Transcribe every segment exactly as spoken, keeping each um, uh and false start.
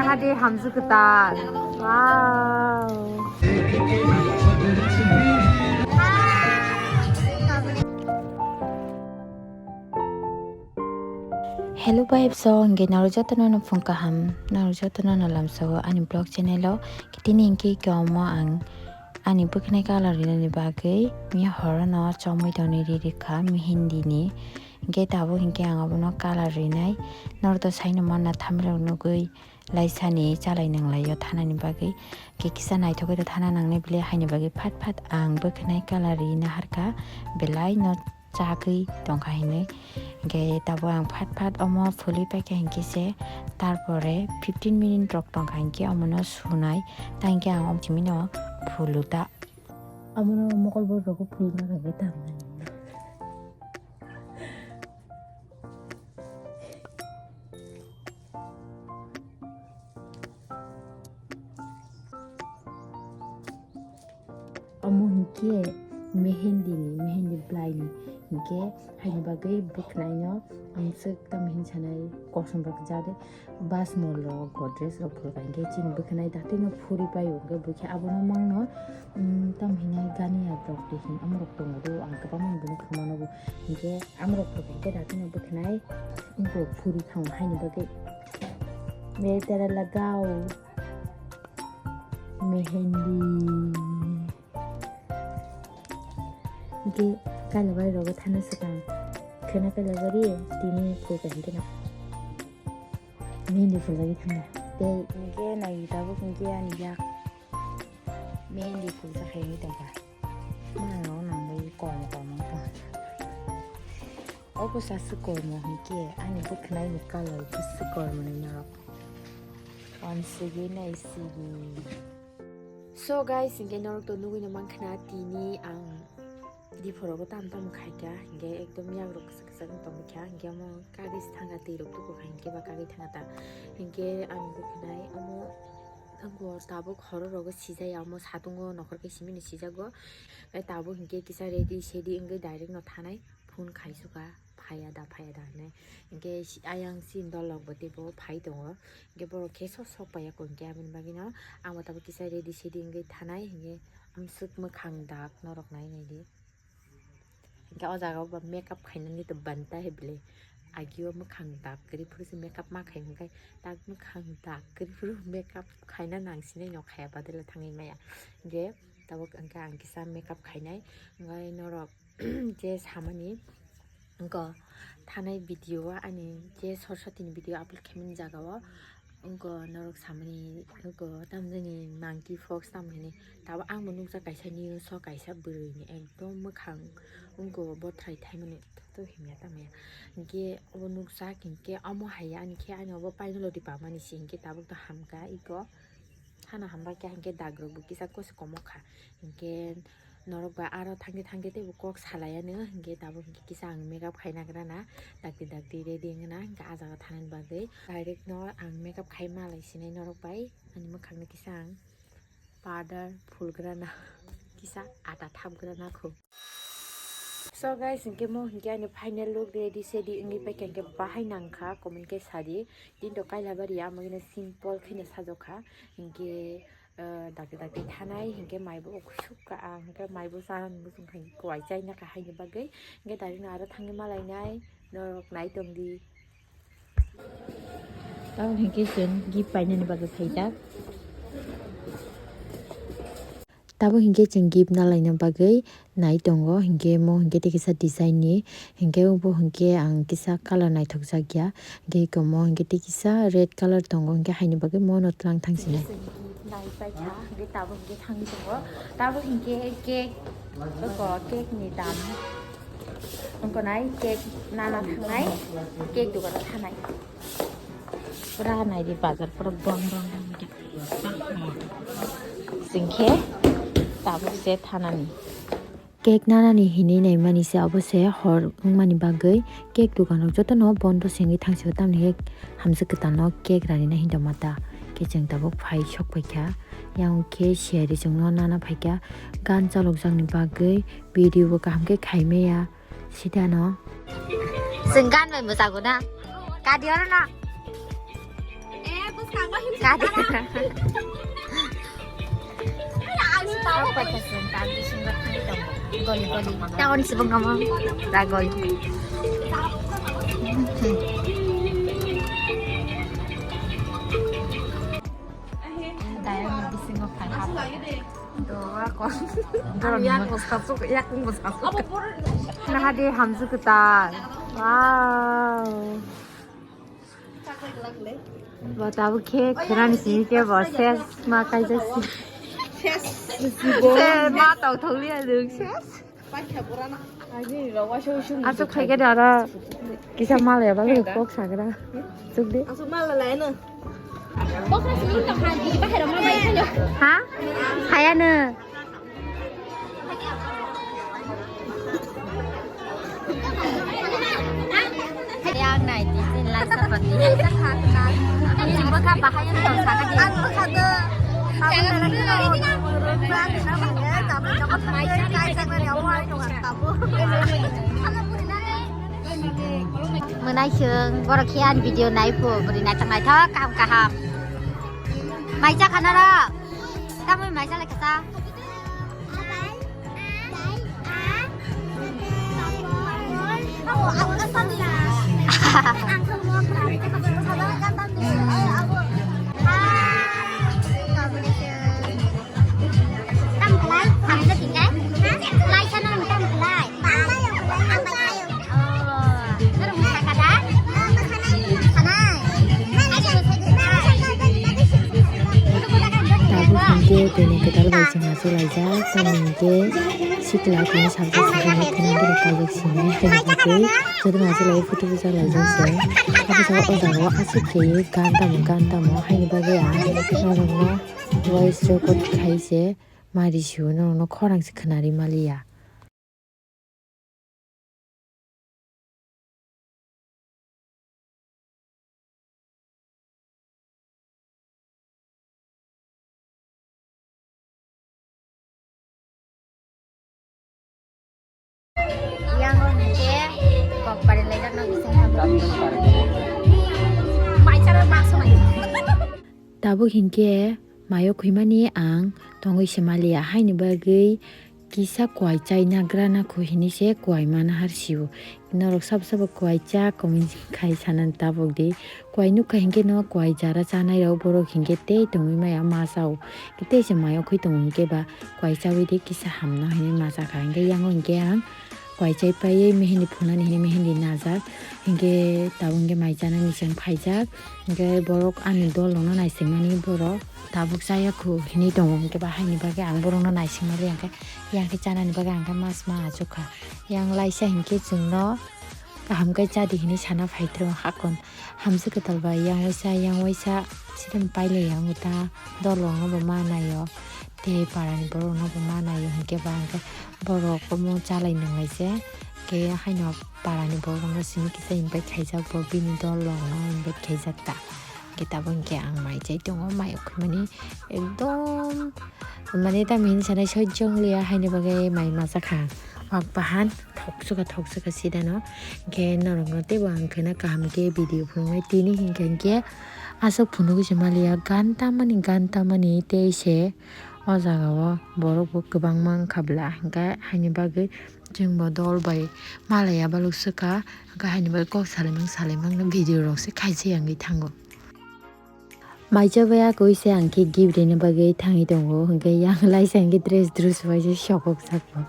Hadi hamsu kwtal. Wow. Hello vibes, so hingke naro jotono no phung kaham, naro jotono no lamsao ani vlog channel o. Tini hingke komo ang ani bwkhnai colour rinani bagwi mi horo no chomwi tonwi ri rikha mehindi ni. Hingke tabuk hingke ang abono colour rinai, noro to saino manna thamrok nugwi laisani chalai nanglaio thanani bagwi. Hingke kisa naithogwi to thana nangnai bile haini bagwi phat phat ang bwkhnai colour rina harkha belai no chagwi tongkha hinwi. Hingke tabuk ang phat phat omo phulwi paikha hingke se, tarpore fifteen minute rok tongkha hingke omono sunai, ta hingke ang omo simino phulu ta. Omono mokol borok rok phulna bagwi ta. Omo hinkhe mehendi ni, mehendi blai ni hinkhe haini bagwi bwkhwnai no ang swk tamo hin sanai kosom rok jade bas mol rok godrej rok phulkha hinkhe chini bwkhwnai datino phuri pai o hinkhe bwkhe abono mangno, um, tamo hinai ganiya rok de hin amorok tongo do ang kwbangma bini khumano bo hinkhe amorok phulkha hinkhe datino bwkhwnai wngkhe phuri thango haini bagwi. Metere lagao. Mehendi. Hingke kailabari rogo thana swkang. Khwna kailabari tini phulka hingke no. Mehendi phuljagwi thangna. Tei hingke nai tabuk hingke ani yak. Mehendi phulsa khaini tongkha. Nang no nang bai kom kom wngkha. Obo saswk kormo hinkhe ani bwkhwnai ni colour bwswk kormo ni norok. Wansugwi naisigi. So guys, hinkhe norok to nugwi no mankha na tini ang diphorogo tam tam khaikha hinkhe ekdom yagrok kwchak kwchak wng tongkha hinkhe omo kagwi thangkha twi rok tubu kha hinkhe ba kagwi thangkha ta hinkhe ani bwkhwnai omo tabuk horo rogo sijaya omo satungo nokhor khe simino sijago. Tabuk hinkhe kisa ready sedi wngwi direct no thanai phone khaisukha, phaiya da, phaiya da hinwi. Hinkhe si-, ayang sini dolok bo teibo phai tongo. Hinkhe borok khe sok sok paiya kho hinkhe aboni bagwino ang bo tabuk kisa ready sedi wngwi thanai hinkhe amswk mwkhang dak norok nai naidi. Hinkhe o jaga o ba makeup khainani to banta hai bwle. Agi o mwkhang dak kwrwi phuru se makeup ma khai hinkhe tak mwkhang dak kwrwi phuru makeup khaina nang sinai no khaya badala thangwi maya. Hinkhe tabuk hinkhe ang kisa makeup khainai hinkhe norok je samani wngkha thanai video o ani je Saraswati ni video upload khaimani jaga o wngkha norok samani wngkha tamjani monkey fox tamo hinwi tabo ang bo nukjak kaisa news o kaisa bwrwi ni ekdom mwkhang wngkha bothrai thaimani to himya tamya hinkhe obo nukjak hinkhe omo hai ani khe ani obo paino lodi pamani se hinkhe tabuk to hamkha iko. Hano hambai khe hinkhe dagrok bo kisa kosi komo kha. Hinkhe norok ba aro thangkhe thangkhe teibo kok salai ano hinkhe tabuk hinkhe kisa ang makeup khai nagra na dakti dakti ready wngna hinkhe ah jaga thanani bagwi direct no ang makeup khai malai sinai norok bai ani mwkhang no kisa ang powder phulgra na kisa ata thapgra na kho. So guys, hinkhe mo hinkhe ani final look ready sedi wngwi paikha hinkhe bahai nangkha comment khe sadi. Tini to kailabari ya, amagino simple khaino sajokha. Hinkhe, eh, dakti dakti thanai, hinkhe maibo kusuk ka ang, hinkhe maibo chanani muchung kha, hinkhe kwai chaina kha haini bagwi. Hinkhe direct no aro thangwi malainai, norok nai tongdi. Tamo hinkhe chwng gift painani bagwi phaijak. Tamo hinkhe chwng gift nalaina bagwi nai tongo, hinkhe mo hinkhe tei kisa design ni, hinkhe bo hinkhe ang kisa colour naithokjak ya, hinkhe eko mo hinkhe tei kisa red colour tongo, hinkhe haini bagwi mo no twlang thang sinai. Nai paikha, hinkhe tabuk hinkhe thangwi tongo, tabuk hinkhe cake, eko cake ni dam wngkha nai, cake nana thangnai, cake dogano thanai. Pura naidi bazar pura bong bong bong khe. Singkhe tabuk se thanani. Cake nanani hinwi naimani se obo se hor wngmani bagwi cake dogan rok jotono bondo se wngwi thangsigo tamni khe hamjwk kwtal no cake rani na hinwi tongma ta khe chwng tabuk phai sok paikha yang khe siyari chwngno nana phaikha gan chalokjakni bagwi video bo kaham khe khaimaya. Sida no. Chwng gan bai mwchago na. Kadi oro no. Kade. Apa ta sung ta bisingo thang tong. Goli goli. Taon sibung ngamo. Da goli. Dai bisingo phai hap. Do wa ko. Yak bos kasuk, yak bos kasuk. Nah, di hamsu ketan. Wow. Bo tabuk khe khwnani simi khe bo ses ma kaijak si. Ses. Ses ma tong thong liya nwng ses. Aswk khai khe dara kisa mal ya bagwi kok sagra. Chuk de. Aswk mal la lai no. Ha? Hayano. Yang nai di sini lai seperti. Ini buka bahaya tuh, sangat di. Ang buka tuh. Kamu dalam kita mau berubah, kita mau ya, tapi dapat main, kayak saya mau ya, mau ayo, nggak tahu. Mwnai chwng borok khe ani video nai phu, bwrwi naithok naithok, kaham kaham. Mai cha khana rok? Tamoni mai cha lai kha sa? Tam khlai, hamjak hingai. Lai sano tam khlai. Oh, norok masa kada? Sanai. Tabuk hingke tini kwtal bai chwng achulaijak, tamni hingke sikla tini salsa sikla khwnang bini kaijak sini hai bagwi jotono achulai photo bwchak laijak se. Abo sa o jaga o aswk khe gan tamo gan tamo haini bagwi ang norokno voice record khai se. Mari sio norokno khorang se khwnari maliya. Yang hingke kok pari lai rok no bising tamo. Mai chara bakso mai. Tabuk hingke mayo khwimani ang tongwi se maliya, haini bagwi kisa kwai chai nagra nakho hinwi se kwai mana har sio. Norok sabo sabo kwai cha komoi khai sanani tabuk di. Kwai nukha hinkhe no kwai jara chanai rok borok hinkhe tei tongwi maya ma chao. Tei se mayo khwi tongo hinkhe ba kwai chawi de kisa hamno hinwi ma chakha. Hinkhe yango hinkhe ang kwai chai paiwi mehendi phunani hinwi mehendi najak. Hinkhe tabuk hinkhe mai chanani chwng phaijak. Hinkhe borok ani dol rokno naisingmani borok tabuk chaya khu hinwi tongo. Hinkhe ba haini bagwi ang borokno naisingmali hinkhe yang khe chanani bagwi ang khe mas ma achukha. Yang laisa hinkhe chwngno kaham khe chadi hinwi sana phaitro hakon. Hamjwk kwtal bai yang waisa, yang waisa sidin pailai yang ta dol rokno bo ma naio. Tei parani borok rokno bo ma naio hinkhe ba hinkhe borok omo chalai nung lai se. Khe haino parani borok rokno simi kisa invite khaijak bo bini dol rokno invite khaijak ta. Khe tabuk hinkhe ang mai chai tongo, mai ukhumani ekdom mane tamo hinwi sanai sojjong liya haini bagwi mai masa kha. Wak bahan thok sukha thok sukha sidano. Hinkhe norokno teibo ang kheno kaham khe video phunuknai tini hinkhe hinkhe aswk phunugwi se maliya gan tamani gan tamani tei se o jaga o borok bo kwbangma wngkha bwla hinkhe haini bagwi chwngbo dol bai malaya baluk sukha hinkhe haini bagwi kok salaimang salaimang no video rok se khaisa yangwi thango. Mai chabai a koi se ang khe gift rina bagwi thangwi tongo, hinkhe yang laisa hinkhe dress dress bai se sokok sako.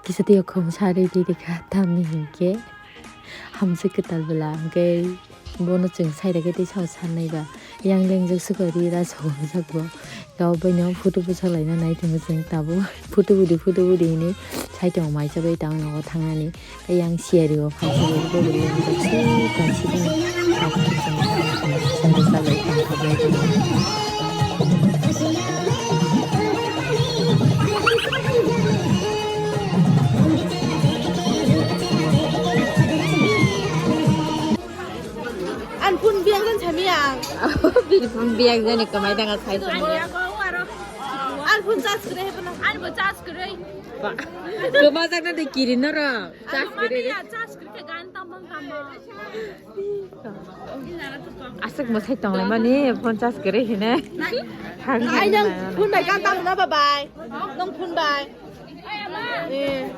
Kisa twi khum sarwi rikha tamni hinkhe hamjwk kwtal bwla hinkhe bono chwng sai rwkhe tei sao sannai ba yang lengjak swkang ri ra sokok sako. Kabo bai no photo bwsa laina nai tongo chwng tabuk photo budi photo budi hinwi sai tongo mai chabai tang nogo thangnani. Yang siari o phaising bo bo bo bo si kan si kan. An phun biang jan sami ang. Bini phun biang jan ni kamai danga sai. An phun charge kre he pano. An bo charge kre. Kwmajakna de kiri norok. Chas kwrwi. Aswk mwsai tonglaimani phone charge kwrwi hwnwi. Ai, nang phone bai gan tamo na, bye bye. Nang phone bai. Eh.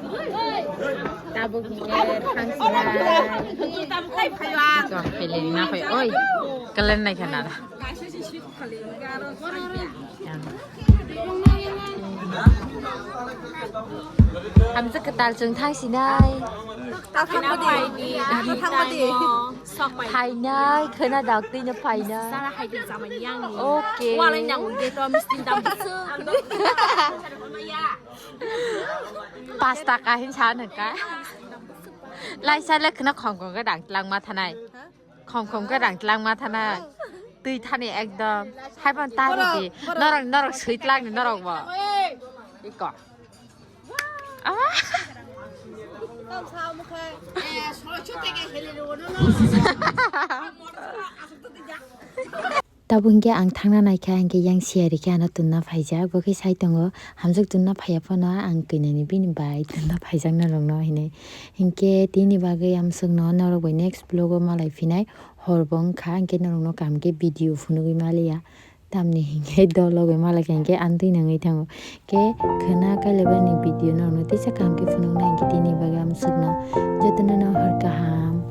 Tabuk hwnkhe thangsinai. Chwng phelini naphai, oi, kalen nai khana. Hamjak kwtal chwng thangsinai. Ta thangmadi. Ta thangmadi. Phainai, khwna dak twi no phainai. Sara hai de jamani yang ni. Okay. Wala yang de to mistin dam. Pas taka hin sa nang ka. Lai sa le khwna khong khong ga dang tlang ma thanai. Khong khong ga dang tlang ma thanai. Twi thani ekdom. Hai ban ta ri di. Norok, norok swi tlang ni norok bo. Iko. Ah. Tabuk hwnkhe ang thangna naikha, hwnkhe yang siyari khe ano twna phaijak, bo khe sai tongo, hamjak twna phaiya phano ang kwnani bini bai twna phaijakna rwngno hinwi. Hinkhe tini bagwi amswkno norok bai next vlog o malai phinai, hor bo wngkha, hinkhe norokno kaham khe video phunugwi maliya. Tamni hinkhe dol loge malai kha hinkhe amtwi nangwi thango. Khe khwna kailaibani video norokno teisa kaham khe phunuknai hinkhe tini bagwi amswkno jotono no hor kaham.